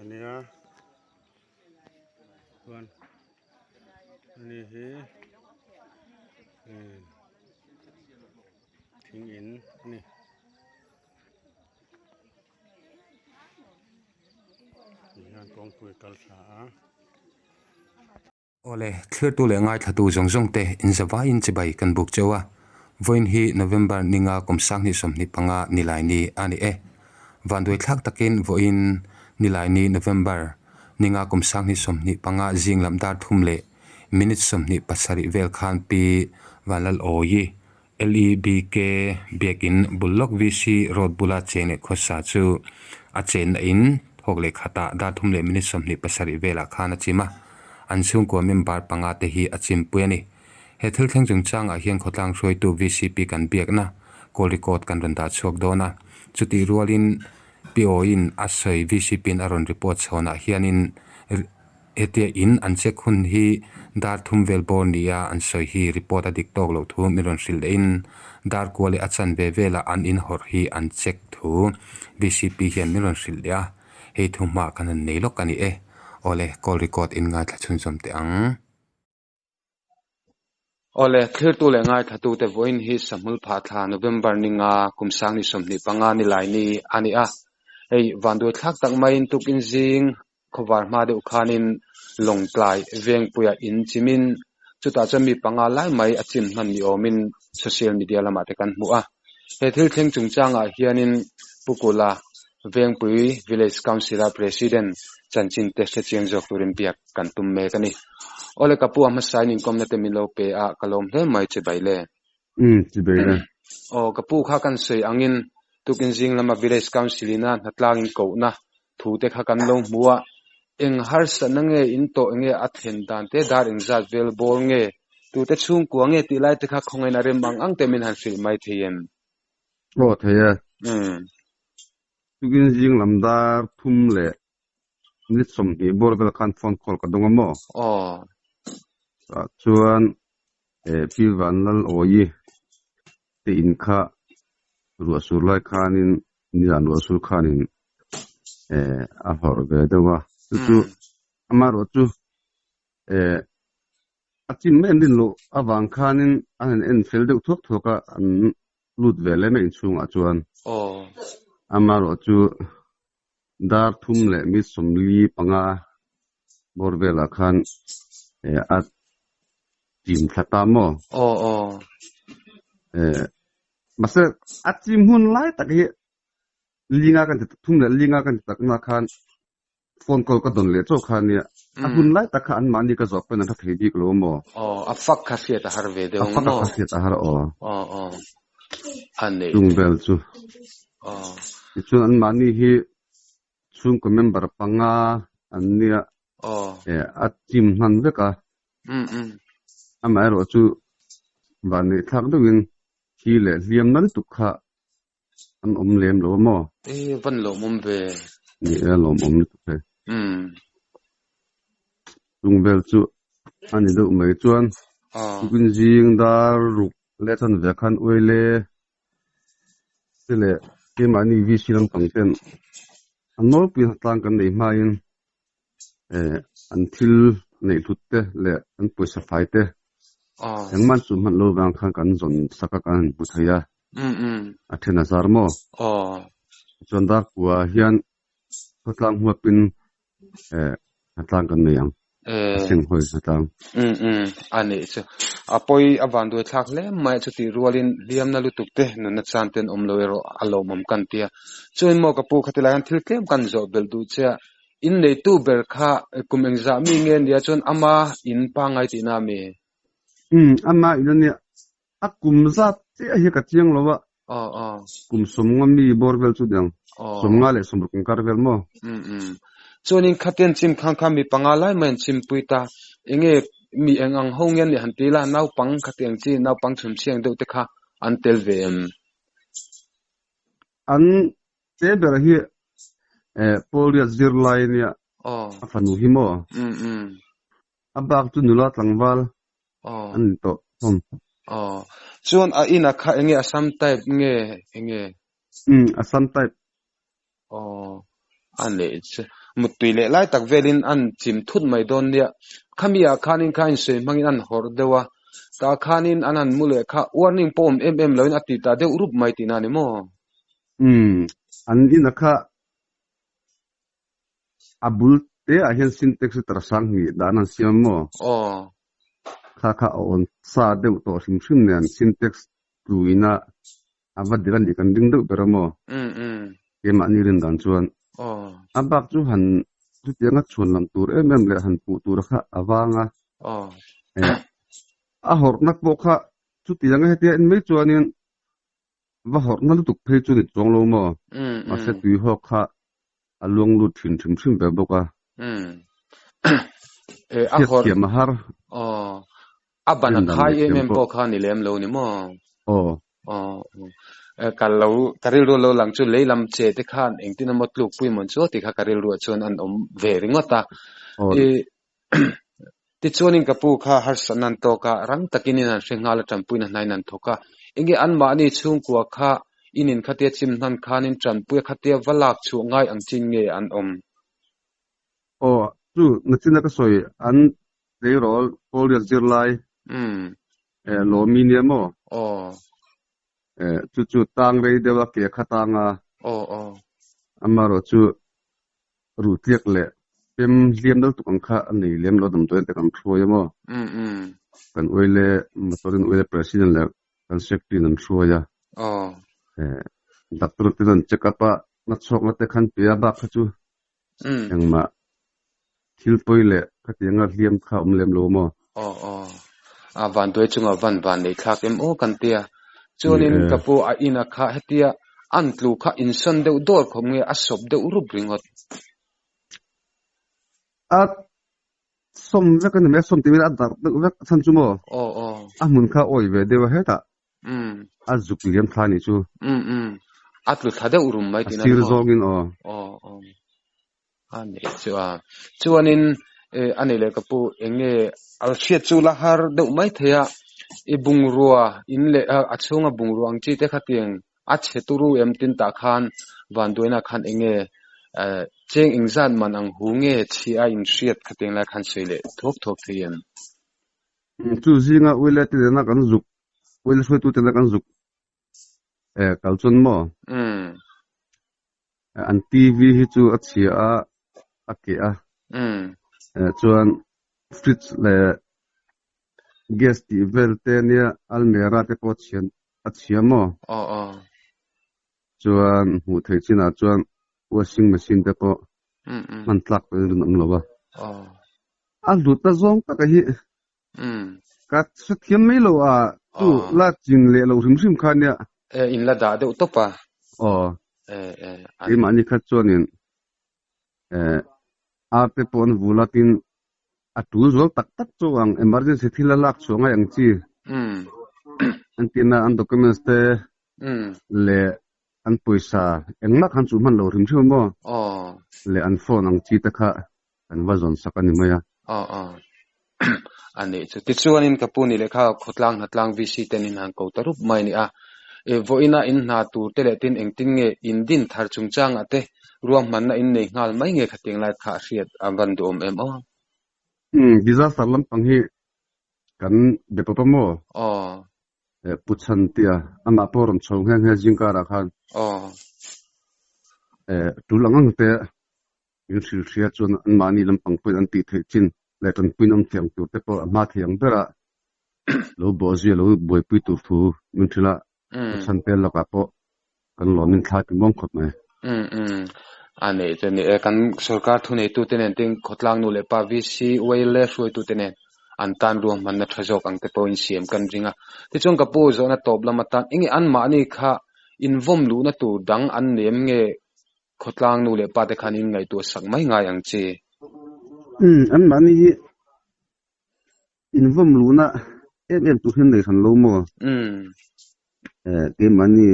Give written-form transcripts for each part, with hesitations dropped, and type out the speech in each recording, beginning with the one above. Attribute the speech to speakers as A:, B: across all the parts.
A: ania chuan ani hi thing in a ni. Tihian kawngpui kal thla a.
B: Awle, thlirtu leh ngaithlatu zawng zawng te inzavaiin chibai kan buk cheu a, vawiin hi November ninga kum 2025 Nilaini a ni e. Vanduaithlak takin vawiin Nilaini November ninga kum 2025 zing lam dar thum leh minute 27 vel khan Pi Vanlalawi LEBK biakin bul lawk VC road bula cheng leh khawsa chu a chenna in thawk leh khatah dar thum leh minute 27 velah khan a chim a, an chhungkua member panga te hi a chimpui a ni. He thil thleng chungchangah hian khawtlang hruaitu VCP kan biakna call record kan rawn dah chhuak dawn a, chutih rualin PO in a sawi VCP in a rawn report chhawnah hianin Hetia in an check hun hi dar thum vel bawr nia an sawi hi report a dik tawk loh thu min rawn hrilh leh in dar kua leh a chanve velah an in hawrh hi an check thu VCP hian min rawn hrilh leh a, hei thu hma kan han nei lawk a ni e. Awle, call record in ngaithla chhunzawm teh ang.
C: Awle, thlirtu leh ngaithlatute vawiin hi Sahmul Phahthla November ninga kum 2025 Nilaini a ni a. Hei vanduai thlak tak maiin tukin zing khawvar hma deuh khanin Lawngtlai Vengpuia in chimin chutah chuan mi panga lai mai a chim hman ni awmin social media lamah te kan hmu a. He thil thleng chungchangah hianin Pu Kula Vengpui Village Council-a President chanchin te hrechiang zawk turin biak kan tum mek a ni. Awle ka pu a hmasain inkawmna te min lo pe a, ka lawm hle mai che bai le.
D: Umm, chi bai le.
C: Aw, ka pu kha kan sawi angin tukin zing lama Village Council ina hnatlang inkohna thu te kha kan lo hmu a, eng harsatna nge in tawh enge a thlen dan te dar engzat vel bawr nge tute chhungkua nge tih lai te kha khawngain a rem ang ang te min han hrilh mai thei em?
D: Aw thei e. Tukin zing lam dar thum leh minute 20 bawr vel khan phone call ka dawng a maw?
C: Aw.
D: Tah chuan Pi Vanlal Awi te in kha ruah sur lai khanin nizan ruah sur khanin a hawrh ve deuh a. Chu chu amaherawh chu A chin mai an rin loh avang khanin an han en fel deuh thuak thuak a, an lut ve leh mai inchhungah chuan. Amaherawh chu dar thum leh mi 45 bawr velah khan a chim thla ta maw? Mahse a chim hun lai tak hi linga kan ti thum leh linga kan ti takna khan Phone call ka dawn leh chauh kha ania, a hun lai tak kha anmahni ka zawh pawn an hre thei bik lo maw?
C: Aw, a fak kha hriat a har ve deuh ang maw?
D: A fak kha hriat a har aw.
C: Aw, aw, a nei.
D: Chung vel chu.
C: Aw.
D: Tichuan anmahni hi chhungkaw member panga an nia.
C: Aw.
D: A team hman vek a.
C: Um, um.
D: Amaherawh chu vanneih thlak deuhin thi leh hliam na lutuk kha An awm lem lo a maw?
C: E, van lawmawm ve.
D: Ni e, lawmawm lutuk hei.
C: Umm.
D: Chung vel chu a ni deuh mai chuan tukin zing dar ruk leh chan ve khan uaile te leh keimahni VC lampang ten an nawlpui tlang kan nei hmain eh an thil neih hlut te leh an pawisa fai te engmah an chu hman lo vang khan kan zawn sak a kan han hmu thei a a then a zar maw chuan darkua hian khawtlang huapin eh hnatlang kan nei ang a seng hawi hnatlang.
C: Um um a nih chu a pawi a van duai thlak hle mai chutih rualin hliamna lutuk te nunna chan ten awm lo erawh a lawmawm kan tia chuan maw ka pu khatilai hian thil tlem kan zawh belh duh che a In neitu ber kha kum engzah mi nge nia chuan ama in pangngai tihna a mi?
D: Umm, ama in a nia. A kum zat chiah hi ka chiang lo a.
C: Aw, aw.
D: Kum 50 mi bawr vel chu niang. 50 leh 60 inkar vel maw?
C: Umm, umm. Chuanin khatian chim khang kha mi panga lai mai an chimpui ta. Enge mi eng ang ho nge nih han ti la, naupang khatiang chi, naupang chhumchhiang deuh te kha an tel ve em?
D: An Te ber hi Paul-Riat zirlai ania a fanu hi maw? A bak chu nula tlangval an ni tawh hlawm.
C: Aw. Chuan a in a kha enge Assam type nge enge?
D: Umm Assam type.
C: Aw. A neih chu. Muttui leh lai tak velin an chim thut mai dawn nia. Khami ah khanin kha insawi hmangin an hawrh deuh a, tah khanin an han mu leh kha warning pawh awm em em loin a ti ta deuh rup mai tihna a ni maw?
D: Umm, an ina kha a bul te ah hian syntax hi sang hnih dan an siam maw?
C: Aw.
D: Kha kha a awn sa deuh tawh hrim hrim nen syntax tluina a va dik a nih kan ring deuh ber a maw?
C: Umm umm.
D: Keimahni rin dan chuan.
C: Aw.
D: A bak chu han chutianga chhuan lam tur em em leh han puh tur kha a vang a.
C: Aw.
D: Eh, a hawrhna pawh kha chutianga hetia en mai chuanin Va hawrhna lutuk phei chu ni chuang lo maw? Mahse tui hawk kha a luang lut thin hrim hrim ve bawk a.
C: A hawrh.
D: Hriatthiam a har.
C: Aw. A ban a khai em em pawh kha ni lem lo ni maw?
D: Aw.
C: Aw. Ka lo, ka rilru lo lang chu lei lam che te khan engtin emaw tluk pui mawn chu tih kha ka rilruah chuan an awm ve ringawt a.
D: Aw.
C: Tichuanin ka pu kha harsatna an tawk a, rang takin in an hre nghal a, tanpuina hnain an thawk a. Enge anmahni chhungkua kha in in khatia chim hnan khanin tanpuia khatia va lak chhuah ngai ang chin nge an awm?
D: Aw, chu nachina ka sawi an tleirawl Paul-riat zirlai lawmi nia maw?
C: Aw.
D: Chu chu tang rei deuh a ke kha tang a.
C: Aw aw.
D: Amaherawh chu Ruh tliak leh pem hliam deuh tuk ang kha a nei lem lo damdawi te kan hruai a maw? Kan uaile motor in uaile president leh kan secretary in an hruai a. Doctor te chuan check up a na chhuak na te khan pe a bak kha chu engmah thil pawi leh khatianga hliam kha a awm lem lo a maw?
C: Aw aw. A vanduai chunga van van nei thlak em aw kan tia. Chuanin ka pu a in a kha hetia An tlu kha insawn deuh dawr khawp nge a sawp deuh rup ringawt?
D: A sawm vek a ni mai, a sawm tih mai a darh deuh vek a chhan chu maw?
C: Aw aw.
D: A hmun kha a awi ve deuh a hetah a zuk liam thla a nih chu.
C: Um um. A tlu thla deuh rum mai tihna
D: ni maw? A sir zawngin aw.
C: Aw aw. A nih chu a. Chuanin a nei leh ka pu eng nge a hriat chu la har deuh mai thei a, i bungrua in leh a chhunga bungrua ang chi te khatiang a chhe turu em tin tah khan vanduaina khan eng nge cheng engzat man ang hu nge chhia a inhriat khatiang lai khan sawi leh thuak thuak thei em?
D: Chu zinga uile te nena kan zuk, uile hruaitu te nena kan zuk Eh, kal chuan maw?
C: Umm.
D: An TV hi chu a chhia a, a keh a.
C: Umm.
D: Eh, chuan fridge leh gas tih vel te nia almera te pawh a chhia a chhia maw?
C: Aw aw.
D: Chuan hmuh theih chinah chuan washing machine te pawh
C: Umm umm.
D: hman tlak pawhin rin awm lo a.
C: Aw.
D: A hlutna zawng taka hi Ka hrethiam mai lo a, chu la chin leh lo hrim hrim kha nia.
C: E, in la dah deuh tawp a.
D: Aw.
C: E, e.
D: Keimahni kha chuanin e, ar te pawh an vul a tin a tul zual tak tak chu ang emergency thil a lak chhuah ngai ang chi. An tina an documents te leh an pawisa engmah khan chu hman lo hrim hrim a maw?
C: Aw.
D: Leh an phone ang chi te kha kan va zawn sak a ni mai a.
C: Aw aw. A nih chu. Tichuanin ka pu ni leh kha khawtlang hnatlang VC ten in han ko ta rup mai a ni a. E vawiina in hna tur te leh tin engtin nge in din thar chungchangah te ruahmanna in nei nghal mai nge khatiang lai kha a hriat a van duhawm em aw?
D: Umm disaster lampang hi kan be pawp a maw?
C: Aw.
D: Pu Chhan tia amah pawh rawn chho nghe nghe zingkarah khan.
C: Aw.
D: Tul ang ang te in hrilh hria chuan anmahni lampang pawhin an tih theih chin leh tanpuiin awm thei ang tur te pawh a hma thei ang bera lo bawhzui a lo buaipui tur thu min hrilh a, Pu Chhan te lakah pawh kan lawmin thla ti muang khawp mai.
C: Umm umm a nei chu a ni e, kan sorkar thuneitute nen tin khawtlang nu leh pa VC Wale hruaitute nen an tan ruahmanna tha zawk ang te pawhin siam kan ring a. Tichuan ka pu zawhna tawp lam atan enge anmahni kha invawm luhna tur dang an nem nge Khawtlang nu leh pa te khan in ngaihtuah sak mai ngai ang che.
D: Umm, anmahni hi invawm luhna em em tur hian nei hran lo maw?
C: Umm.
D: Eh, keimahni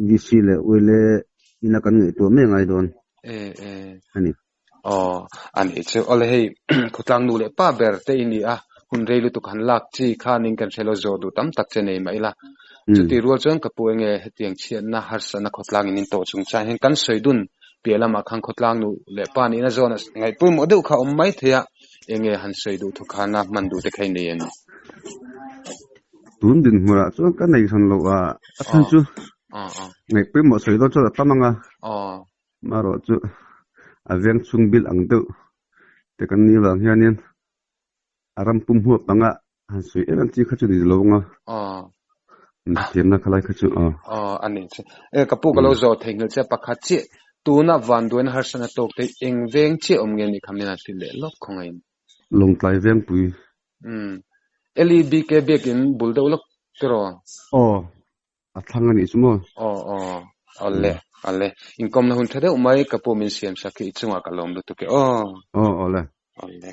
D: VC leh Uile ina kan ngaihtuah mai ngai dawn.
C: Eh, eh.
D: A ni.
C: Aw, a nih chu. Awle hei, khawtlang nu leh pa ber te i ni a, hun rei lutuk han lak chi khanin kan hre lo zawh duh tam tak che nei mah ila. Chuti rual chuan ka pu enge hetiang chhiatna harsatna khawtlangin in tawh chungchang hian kan sawi dun. Piah lamah khan khawtlang nu leh pa nihna zawn a ngaih pawimawh deuh kha a awm mai thei a, enge han sawi duh thu khana hman duh te kha i nei a ni.
D: Tun dinhmunah chuan ka nei hran loh a, a chhan chu ngaih pawimawh sawi dawn chuan a tam ang a, marawh chu a veng chhung bil ang deuh te kan nih vang hianin A ram pum huap anga han sawi em em chi kha chu ni lo ang a.
C: Aw.
D: Thiamna kha lai kha chu aw.
C: Aw a ni che. E ka pu ka lo zawh thei nghilh che pakhat chiah tuna vanduaina harsatna tawk te eng veng chiah awm nge ni kha min han hrilh leh lawk khawngaih in.
D: Lawngtlai vengpui.
C: Umm. LEBK biakin bul deuh lawk tiraw?
D: Aw. A thlang a nih chu maw?
C: Aw aw. Awle awle. Inkawmna hun tha deuh mai ka pu min siam sak hi i chungah ka lawm lutuk e aw.
D: Aw awle.
C: Awle.